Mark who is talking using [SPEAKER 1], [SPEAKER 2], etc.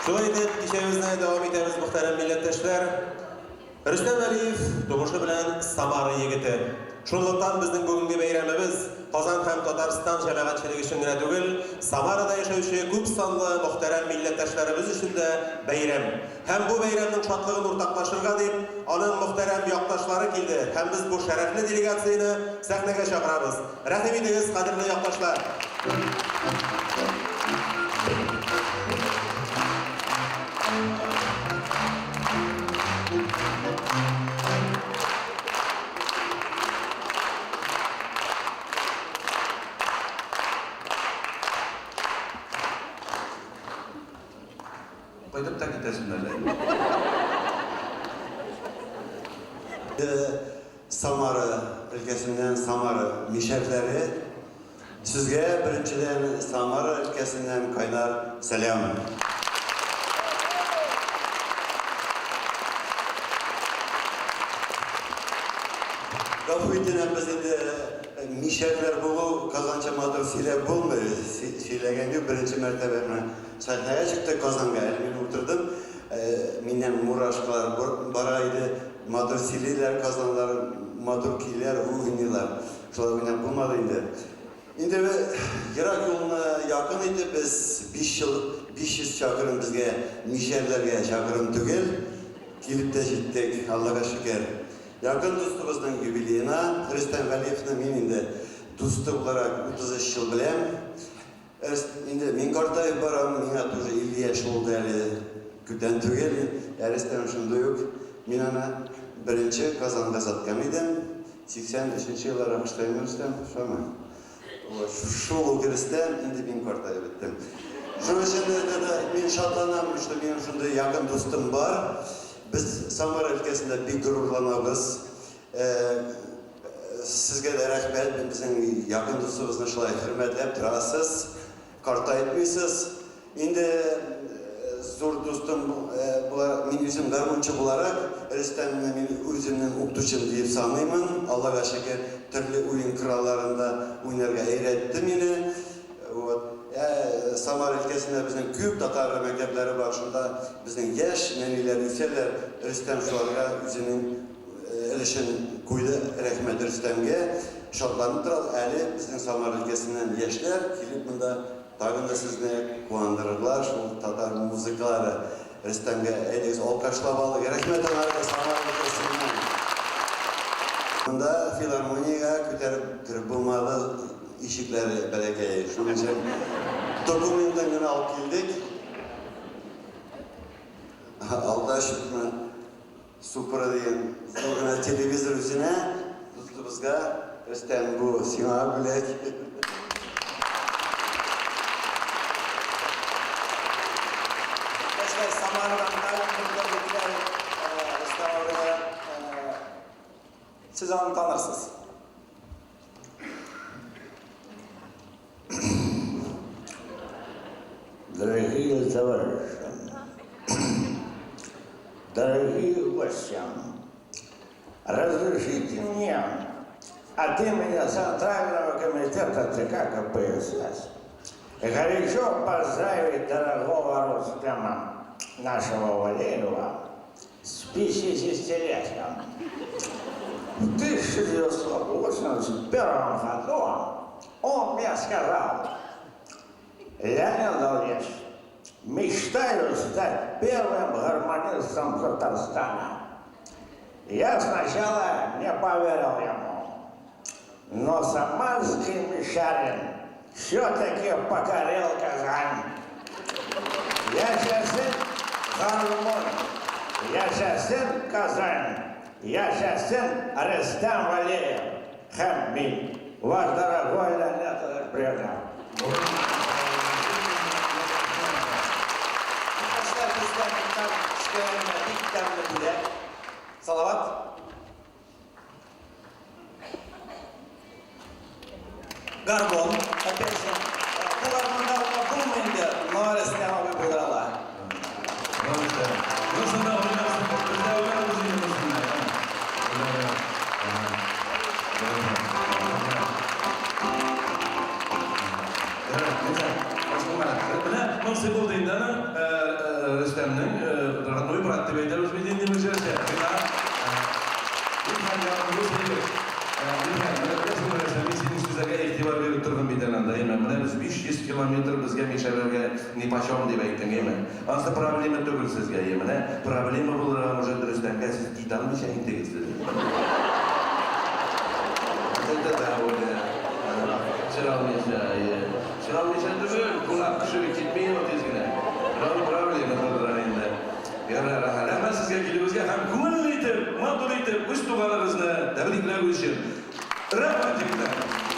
[SPEAKER 1] Шулай итеп, кичәбезне дәвам итәбез, мөхтәрәм милләттәшләр. Рөстәм Вәлиев, тумышы белән Самара егете. Шунлыктан безнең бүгенге бәйрәмебез Казан һәм Татарстан җәмәгатьчелеге өчен генә түгел, Самарада яшәүче күп санлы мөхтәрәм милләттәшләребез өчен дә бәйрәм. Һәм бу бәйрәмнең шатлыгын уртаклашырга дип, аның мөхтәрәм якташлары килде һәм без бу шәрәфле делегацияне сәхнәгә чакырабыз. Рәхим итегез, кадерле якташлар!
[SPEAKER 2] Кайтып та китәсең әле.
[SPEAKER 3] Самара өлкәсеннән Самара мишәрләре, сезгә беренчедән Самара өлкәсеннән кайнар сәлам. Гафу итенәм, без инде мишәрләр булу Казанча матур сөйләп булмый. Сөйләгән юк, беренче мәртәбә менә сәхнәгә чыктык Казанга, әле мин утырдым, миннән мурашкалар бара иде. Матур сөйлиләр казанлар, матур көйләр уйныйлар. Шулай уйнап булмады инде. Инде ерак юлны якын итеп без 5 ел, 500 чакрым безгә мишәрләргә чакрым түгел, килеп тә җиттек, Аллага шөкер. Якын дустыбызның юбилеена, Рөстәм Галиевны мин инде дусты буларак 33 ел беләм. Инде мин картаеп барам, миңа тоже 50 яшь булды әле, күптән түгел, ә Рөстәм шундый ук. Мин аны беренче Казанга озаткан идем, 83 нче еллар АКШтаймы, Рөстәм, шулаймы? Вот, шул ук Рөстәм, инде мин картаеп беттем. Шуның өчен дә дә мин шатланам, что минем шундый якын дустым бар. Без Самара өлкәсендә бик горурланабыз. Сезгә дә рәхмәт, безнең якын дустыбызны шулай хөрмәтләп торасыз, картайтмыйсыз. Инде зур дустым буларак, мин үзем гармунчы буларак, Рөстәмне мин үземнең укытучым диеп саныймын. Аллага шөкер, төрле уен коралларында уйнарга өйрәтте мине. Вот. Ә Самара өлкәсендә безнең күп татар мәктәпләре бар, шунда безнең яшь нәниләр үсәләр. Рөстәм шуларга үзенең Өлешен куйды, рәхмәт Рөстәмгә. Шатланып торабыз, әле безнең Самара өлкәсеннән яшьләр килеп монда тагын да сезне куандырырлар, шул татар музыкалары. Рөстәмгә әйдәгез алкашлап алыйк. Рәхмәт аңарга Самара өлкәсеннән. Монда филармониягә күтәреп кереп булмады, ишекләре бәләкәй. Шуның өчен документын гына алып килдек. Алдашыпмы? Супра дигән зур гына телевизор үзенә, дустыбызга, Рөстәм, бу сиңа бүләк.
[SPEAKER 4] Иптәшләр, Самарадан тагын бер тәбрикләр, Рөстәм абыйга. Сез аны танырсыз.
[SPEAKER 5] Дорогие товарищи, дорогие гости, разрешите мне от имени Центрального комитета ЦК КПСС горячо поздравить дорогого Рустема нашего Валеева с 50-летием. В 1981 году он мне сказал, Леонид Ильич, мечтаю стать первым гармонистом Татарстана. Я сначала не поверил ему, но самарский Мишарин все-таки покорил Казань. Яшәсен гармун, яшәсен Казань, яшәсен Рөстәм Вәлиев һәм мин, ваш дорогой Леонид Ильич Брежнев.
[SPEAKER 4] Иптәшләр, бездән моннан кечкенә генә бик тәмле бүләк. Салават. Гармон, опять же. Бу гармонда уйнап булмый инде, но Рөстәм абый булдыра ала.
[SPEAKER 2] Ну, шунда уйнарсың, без дә уйнарбыз инде монысында. Менә Монсы булды инде аның, Рөстәмнең родной брат дип әйтәбез бит инде мишәрчә. Миңа бик һәм якын дус егет. Михаил, менә беләсеңме нәрсә, мин синең сүзләргә игътибар биреп тордым бит әле анда, әйме. Менә без 500 километр безгә мишәрләргә нипочем дип әйттең, әйме. Ансы проблема түгел сезгә, әйе. Менә проблема булырга может Рөстәмгә сез китә алмыйча интегәсез. Это да, Оля. Чыга алмыйча, әйе. Чыга алмыйча түгел, кунак кеше китми ул тиз генә. Менә проблема тудыра инде. Ярар, рәхмәт сезгә килүегезгә һәм күңелле итеп, матур итеп үз туганыгызны тәбрикләү өчен. Рәхмәт, егетләр!